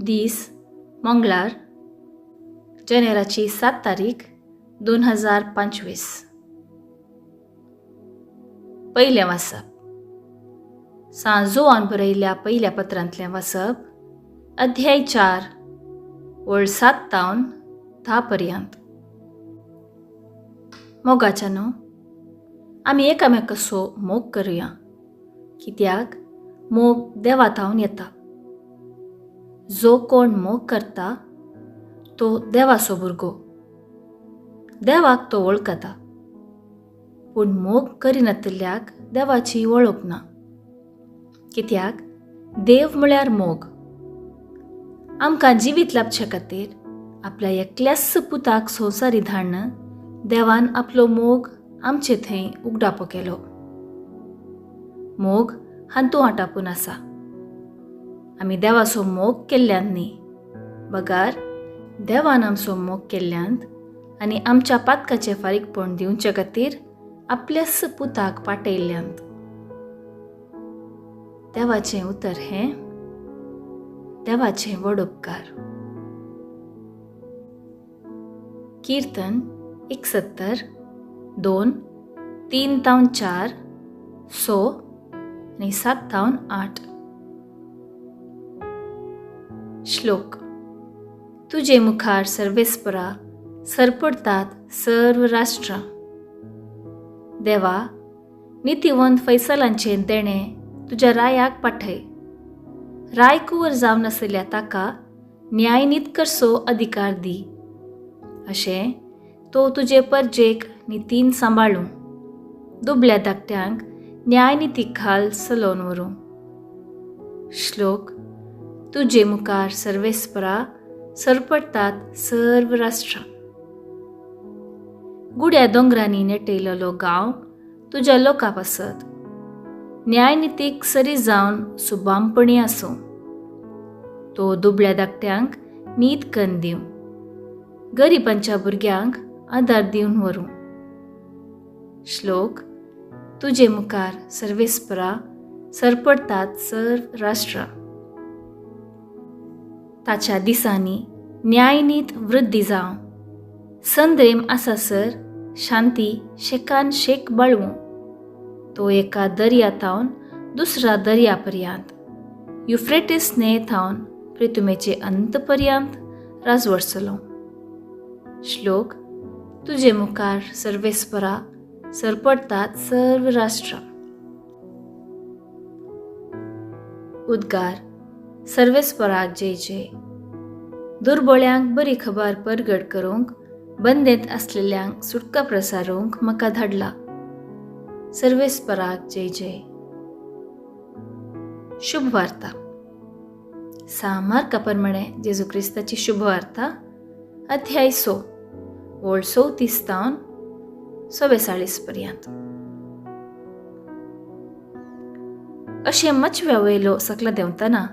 दीस मंगळार, जानेराची 7 तारीख 2025. पयलें वाचप. सांत जोआन बरयल्ल्या पयल्या पत्रांतलें वाचप, अध्याय 4, ओळ 7 तावन 10 पर्यंत. मोगाच्यानो, आमी एकामेकाचो मोग करुया, कित्याक मोग देवा थावन येता. जो कोण मोग करता तो देवाचो भुरगो, देवाक तो वळखता. पूण मोग करिनातल्याक देवाची वळख ना, कित्याक देव म्हळ्यार मोग. आमकां जिवीत लाभचे खातीर आपल्या एकल्याच पुताक संवसारी धाडून देवान आपलो मोग आमचे थंय उगडापो केलो. मोग हांतू आटापून आसा. आमी देवाचो मोग केल्ल्यान न्ही, बगार देवान आमचो मोग केल्ल्यान आनी आमच्या पातकाचें फारीकपण दिवचे खातीर आपल्याच पुताक पाटयल्ल्यान. देवाचें उतर हें देवाचें व्हड उपकार. कीर्तन 71, 2, 3 तावन 4, 6 आनी 7 तावन 8. श्लोक. तुजे मुखार सर्वेस्परा सरपडतात सर्व राष्ट्रां. देवा, नितीवंत फैसलांचें देणें तुज्या रायाक पाठय. राय कुंवर जावन आशिल्ल्या ताका न्यायनीत करचो अधिकार दी, अशें तो तुजे परजेक नितीन सांबाळूं, दुबल्या धाकट्यांक न्यायनिती खाल चलोवन व्हरूं. श्लोक. तुजे मुखार सर्वेस्परा सरपडटात सर्व राष्ट्रां. गुड्या दोंगरांनी नेटयलेलो गांव तुज्या लोका पासत न्यायनितीक सरी जावन सुबामपणी आसूं. तो दुबळ्या धाकट्यांक नीत कन दिवं, गरिबांच्या भुरग्यांक आदार दिवन व्हरूं. श्लोक. तुजे मुखार सर्वेस्परा सरपडटात सर्व राष्ट्रां. ताच्या दिसांनी न्यायनीत वृद्धी जावं, संद्रेम आसासर शांती शेकान शेक बाळवूं. तो एका दर्या थावन दुसऱ्या दर्या पर्यंत, युफ्रेटीस न्हंये थावन प्रितुमेचे अंत पर्यंत राजवडसलो. श्लोक. तुजे मुखार सर्वेस्परा सरपडटात सर्व राष्ट्रां. उद्गार. सर्वेस्पराक जय जय. दुर्बळ्यांक बरी खबर परगट करूंक, बंदेंत आसलेल्यांक सुटका प्रसारूंक म्हाका धाडला. सर्वेस्पराक जय जय. शुभ वार्ता. सांत मार्का प्रमाणे जेजू क्रिस्ताची शुभ वार्ता, अध्याय 6, ओळ 34 तावन 44 पर्यंत. अशें मचव्या वयलो सकला देंवतना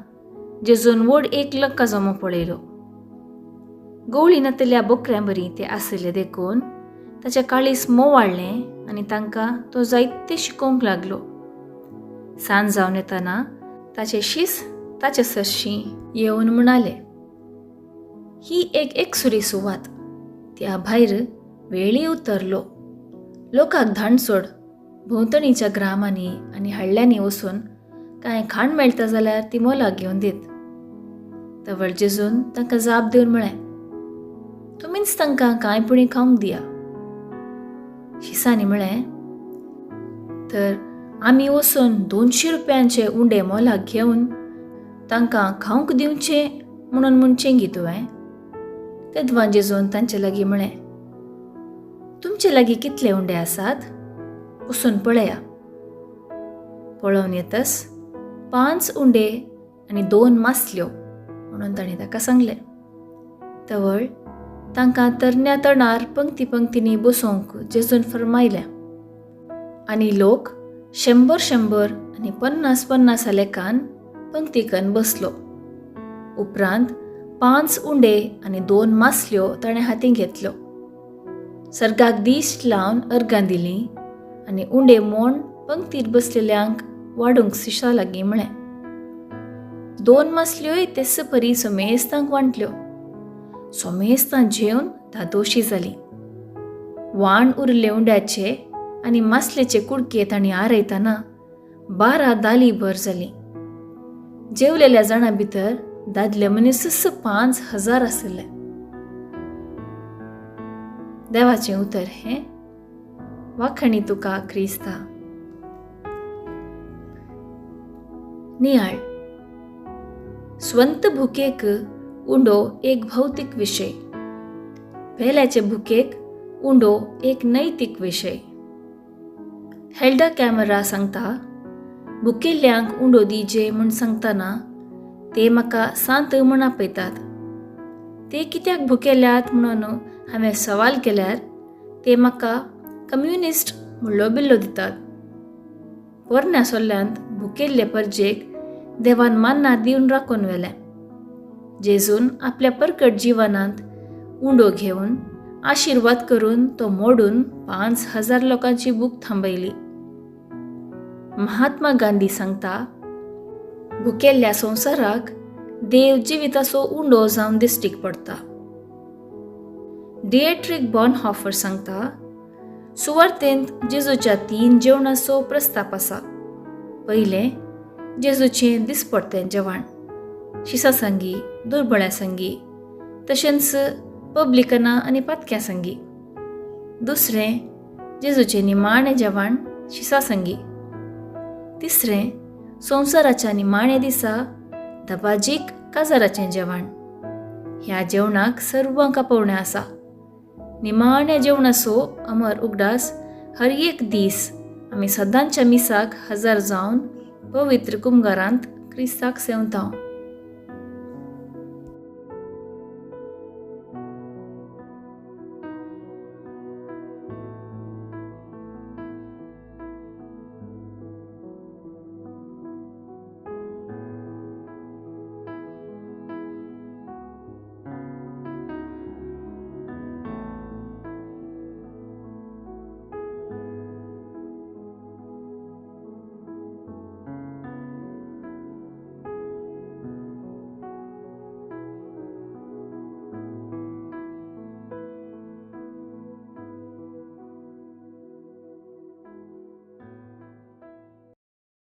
जेजून व्हड एक लक्का जमो पळयलो. गवळी नातल्या बोकऱ्यां बरी ते आशिल्ले देखून ताचें काळीज मोवाळ्ळें आनी तांकां तो जायते शिकोवंक लागलो. सांज जावन येतना ताचे शीस ताचे सरशीं येवन म्हणाले, ही एक एकसुरी सुवात, त्या भायर वेळी उतरलो. लोकांक धाण सोड, भोंवतणीच्या ग्रामांनी आनी हळ्ळ्यांनी वचून कांय खाण मेळटा जाल्यार ती मोलाक घेवन दीत. तवळ जेजून तांकां जाप दिवन म्हळें, तुमीच तांकां कांय पुणी खावंक दिया. शिसांनी म्हळें, तर आमी वचून 200 रुपयांचे उंडे मोलाक घेवन तांकां खावंक दिवचें म्हणून म्हणचें गी तुवें? तेदवां जेजून तांचे लागीं म्हळें, तुमचे लागीं कितले उंडे आसात वचून पळया. पळोवन येतस 5 उंडे आनी 2 मासल्यो म्हणून ताणें ताका सांगलें. तवळ तांकां तरण्या तणार पंक्ती पंक्तींनी बसोवंक जेजून फर्मायलें आनी लोक 100 100 आनी 50 50 लेखान पंक्तीकन बसलो. उपरांत 5 उंडे आनी 2 मासल्यो ताणें हातीं घेतल्यो, सर्गाक दिश्ट लावन अर्गां दिलीं आनी उंडे मोण पंक्तीर बसलेल्यांक वाडूंक शिशा लागीं म्हळें. दोन मासल्योय तेच परी समेस्तांक वांटल्यो. सोमेस्तां जेवन धादोशी जालीं. वाण उरले उंड्याचे आनी मासलेचे कुडके तांणी आरयतना 12 दाली भर जालीं. जेवलेल्या जाणां भितर दादले मनीसच 5000 आशिल्ले. देवाचें उतर हें. वाखणी तुका क्रिस्ता. नियाळ. स्वंत भुकेक उंडो एक भौतीक विशय, पेल्याचे भुकेक उंडो एक नैतीक विशय. हेल्डा कॅमरा सांगता, भुकेल्ल्यांक उंडो दिजे म्हूण सांगतना ते म्हाका सांत म्हूण आपयतात. ते कित्याक भुकेल्यात म्हणून हांवें सवाल केल्यार ते म्हाका कम्युनिस्ट म्हणलो बिल्लो दितात. पोरण्या सोल्ल्यांत भुकेल्ले परजेक देवान मान्ना दिवन राखून व्हेलें. जेजून आपल्या परकट जिवनांत उंडो घेवन आशिर्वाद करून तो मोडून 5000 लोकांची भूक थांबयली. महात्मा गांधी सांगता, भुकेल्ल्या संवसाराक देव जिविताचो उंडो जावन दिश्टीक पडटा. डिएट्रीक बॉनहॉफर सांगता, सुवार्तेंत जेजूच्या 3 जेवणाचो प्रस्ताप आसा. पयलें, जेजूचें दिसपडतें जेवण शिसा संगी, दुर्बळ्या संगी, तशेंच पब्लिकना आनी पातक्या संगी. दुसरें, जेजूचें निमाणें जेवण शिसा संगी. तिसरें, संवसाराच्या निमाण्या दिसा दबाजीक काजाराचें जेवण. ह्या जेवणाक सर्वांक आपोवणें आसा. निमाण्या जेवणाचो अमर उगडास हर एक दीस आमी सदांच्या मिसाक हजर जावन पवित्र कुमगारांत क्रिस्ताक सेवता.